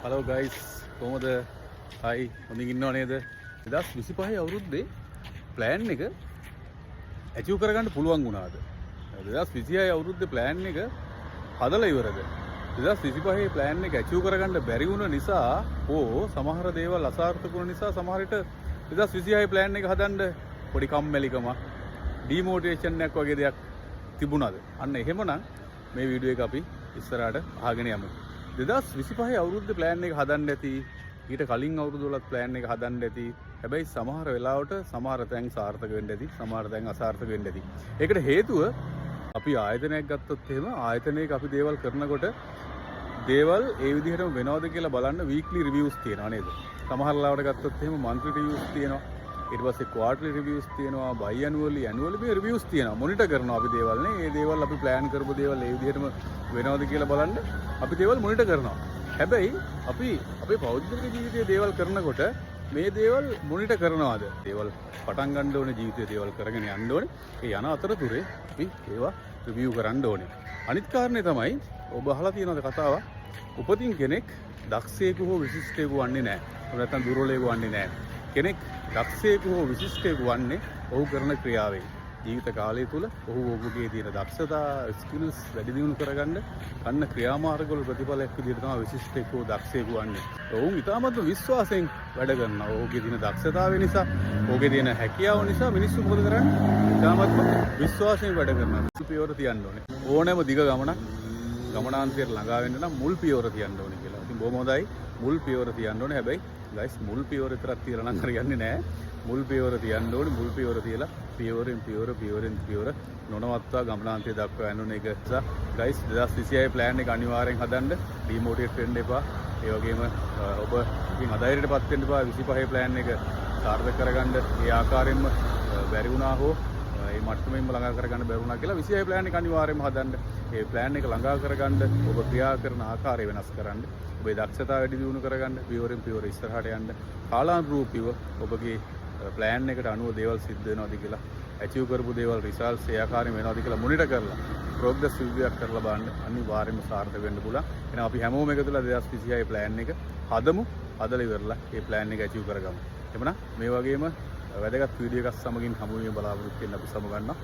Hello guys, කොහොමද? හයි, හොඳින් ඉන්නව නේද? 2025 අවුරුද්දේ ප්ලෑන් එක ඇචීව් කරගන්න පුළුවන් වුණාද? 2026 අවුරුද්දේ ප්ලෑන් එක හදලා ඉවරද? 2025 ප්ලෑන් එක ඇචීව් කරගන්න බැරි වුණ නිසා හෝ සමහර දේවල් අසාර්ථක වුණ නිසා සමහර විට 2026 ප්ලෑන් එක හදන්න පොඩි කම්මැලිකමක්, ඩිමෝටිවේෂන් එකක් වගේ දෙයක් තිබුණාද? අන්න එහෙමනම් මේ වීඩියෝ එක අපි ඉස්සරහට අහගෙන යමු. 2025 අවුරුද්දේ ප්ලෑන් එක හදන්න ඇති. ඊට කලින් අවුරුදු වලත් ප්ලෑන් එක හදන්න ඇති. හැබැයි සමහර වෙලාවට සමහර තැන් සාර්ථක වෙන්න ඇති, සමහර තැන් අසාර්ථක වෙන්න ඇති. ඒකට හේතුව අපි ආයතනයක් ගත්තොත් එහෙම, ආයතනයක අපි දේවල් කරනකොට දේවල් ඒ විදිහටම වෙනවද කියලා බලන්න වීක්ලි රිවිව්ස් තියෙනවා නේද? සමහර වෙලාවට ගත්තොත් එහෙම මන්ත්ලි රිවිව්ස් තියෙනවා. ඊට පස්සේ ක්වාර්ටර්ලි රිවිව්ස් තියෙනවා, බයි ඇනුවලි, ඇනුවලි මේ රිවිව්ස් තියෙනවා. මොනිටර් කරනවා අපි දේවල් නේ. ඒ දේවල් අපි ප්ලෑන් කරපු දේවල් ඒ විදිහටම වෙනවද කියලා බලන්න අපි දේවල් මොනිටර් කරනවා. හැබැයි අපි අපේ පෞද්ගලික ජීවිතයේ දේවල් කරනකොට මේ දේවල් මොනිටර් කරනවාද? දේවල් පටන් ගන්න ඕනේ, ජීවිතයේ දේවල් කරගෙන යන්න ඕනේ. ඒ යන අතරතුරේ අපි ඒවා රිවිව් කරන්න ඕනේ. අනිත් කාරණේ තමයි, ඔබ අහලා තියෙනවද කතාවක්? උපතින් කෙනෙක් දක්ෂයෙකු හෝ විශිෂ්ටයෙකු වන්නේ නැහැ. එහෙම නැත්නම් දුර්වලයෙකු වන්නේ නැහැ. කෙනෙක් දක්ෂයෙකු හෝ විශිෂ්ටයෙකු වන්නේ ඔහු කරන ක්‍රියාවෙන්. ජීවිත කාලය තුල ඔහු ඔහුගේ තියෙන දක්ෂතා, ස්කිල්ස් වැඩි දියුණු කරගන්න ගන්න ක්‍රියාමාර්ග වල ප්‍රතිඵලයක් විදිහට තමයි විශිෂ්ටයෙකු හෝ දක්ෂයෙකු වන්නේ. ඔවුන් ඉතාමත්ම විශ්වාසයෙන් වැඩ කරනවා. ඔහුගේ තියෙන දක්ෂතාවය නිසා, ඔහුගේ තියෙන හැකියාව නිසා මිනිස්සු මොකද කරන්නේ? ඉතාමත්ම විශ්වාසයෙන් වැඩ කරනවා. මුල් පියවර තියන්න ඕනේ. ඕනෑම දිග ගමනක් ගමනාන්තයට ළඟා වෙන්න නම් මුල් පියවර තියන්න ඕනේ කියලා. ඉතින් බොහොම හොඳයි. මුල් පියවර තියන්න ඕනේ. හැබැයි ගයිස්, මුල් පියවර විතරක් තියලා නම් හරියන්නේ නෑ. මුල් පියවර තියන්න ඕනේ. මුල් පියවර තියලා පියවරෙන් පියවර, පියවරෙන් පියවර නොනවත්වා ගමනාන්තය දක්වා යන්න ඕනේ. ඒක නිසා ගයිස්, 2026 ප්ලෑන් එක අනිවාර්යෙන් හදන්න. ඩිමෝටිවේට් වෙන්න එපා. ඒ වගේම ඔබ ඉතින් අධෛර්යයට පත් වෙන්න එපා. 25 ප්ලෑන් එක සාර්ථක කරගන්න ඒ ආකාරයෙන්ම බැරි වුණා හෝ ඒ මට්ටමින්ම ළඟා කරගන්න බැරි වුණා කියලා, 26 ප්ලෑන් එක අනිවාර්යයෙන්ම හදන්න. ඒ ප්ලෑන් එක ළඟා කරගන්න ඔබ ක්‍රියා කරන ආකාරය වෙනස් කරන්න. ඔබේ දක්ෂතා වැඩි දියුණු කරගන්න, පියවරෙන් පියවර ඉස්සරහට යන්න. කාලානුරූපීව ඔබගේ ප්ලෑන් එකට අනුව දේවල් සිද්ධ වෙනවද කියලා, ඇචීව් කරපු දේවල් රිසල්ට්ස් ඒ ආකාරයෙන් වෙනවද කියලා මොනිටර් කරලා ප්‍රෝග්‍රස් රිවිව් එකක් කරලා බලන්න. අනිවාර්යයෙන්ම සාර්ථක වෙන්න පුළුවන්. එහෙනම් අපි හැමෝම එකතු වෙලා 2026 ප්ලෑන් එක හදමු. හදලා ඉවරලා ඒ ප්ලෑන් එක ඇචීව් කරගමු. එහෙමනම් මේ වගේම වැදගත් වීඩියෝ එකක් සමගින් හමු වීම බලාපොරොත්තු වෙන්න අපි සමුගන්නවා.